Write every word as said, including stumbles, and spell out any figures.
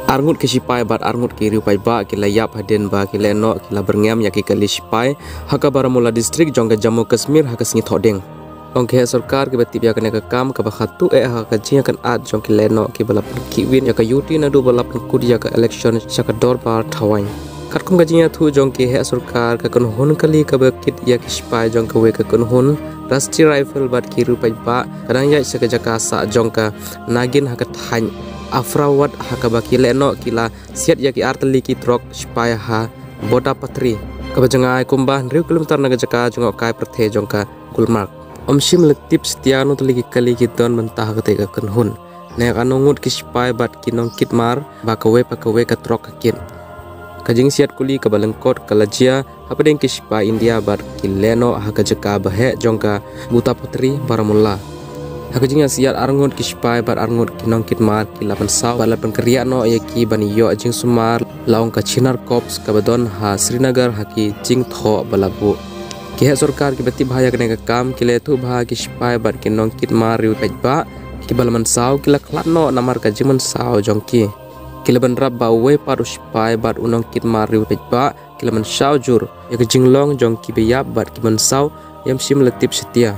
Arngut ki shipai bad arngut ki riew paidbah ki la ïap hadien ba ki lehnoh ki la byrngem ïa ki kali shipai ha ka Baramulla District jong ka Jammu Kashmir ha ka sngi Thohdieng. Ong ki heh sorkar kiba tip ïa kane ka kam kaba khatu eh ha ka jingïakynad jong ki lehnoh kiba la pynkhih win ïa ka U T naduh ba la pynkut ïa ka election sha ka dorbar thawaiñ. Katkum ka jingïathuh jong ki heh sorkar, ka kynhun kali kaba kit ïa ki shipai jong kawei ka kynhun Rashtriya Rifle bad ki riew paidbah ka dang ïaid sha ka jaka sah jong ka Nagin ha ka thaiñ Afrawat ha kaba ki lehnoh ki la siat ïa ki artylli ki trok shipai ha Bodapathri, kaba jngai kumba hynriew kilometer na ka jaka jngohkai pyrthei jong ka Gulmarg. Ym shym la tip satia hangno tylli ki kali ki don mynta ha katei ka kynhun, ne hangno ngut ki shipai bad ki nongkit mar ba kawei pa kawei ka trok ka kit. Ka jingsiat kuli kaba lyngkot ka la jia hapdeng ki shipai India bad ki lehnoh ha ka jaka ba heh jong ka Bodapathri, Baramulla. Ha ka jingïasiat, arngut ki shipai bad arngut ki nongkit mar ki la pynsaw bad la pynkyrïah noh ïa ki ban ïoh jingsumar, la ong ka Chinar Corps kaba don ha Srinagar ha ki jingthoh ba la buh. Ki heh sorkar kiba tip bha ïa kane ka kam ki la ïathuh ba ki shipai bad ki nongkit mar riew paidbah kiba la mynsaw ki la khlad noh namar ka jingmynsaw jong ki. Ki la bynrap ba uwei pat u shipai bad u nongkit mar riew paidbah ki la mynsaw jur. Ïa ka jinglong jong kiba ïap bad ki mynsaw ym shym la tip satia.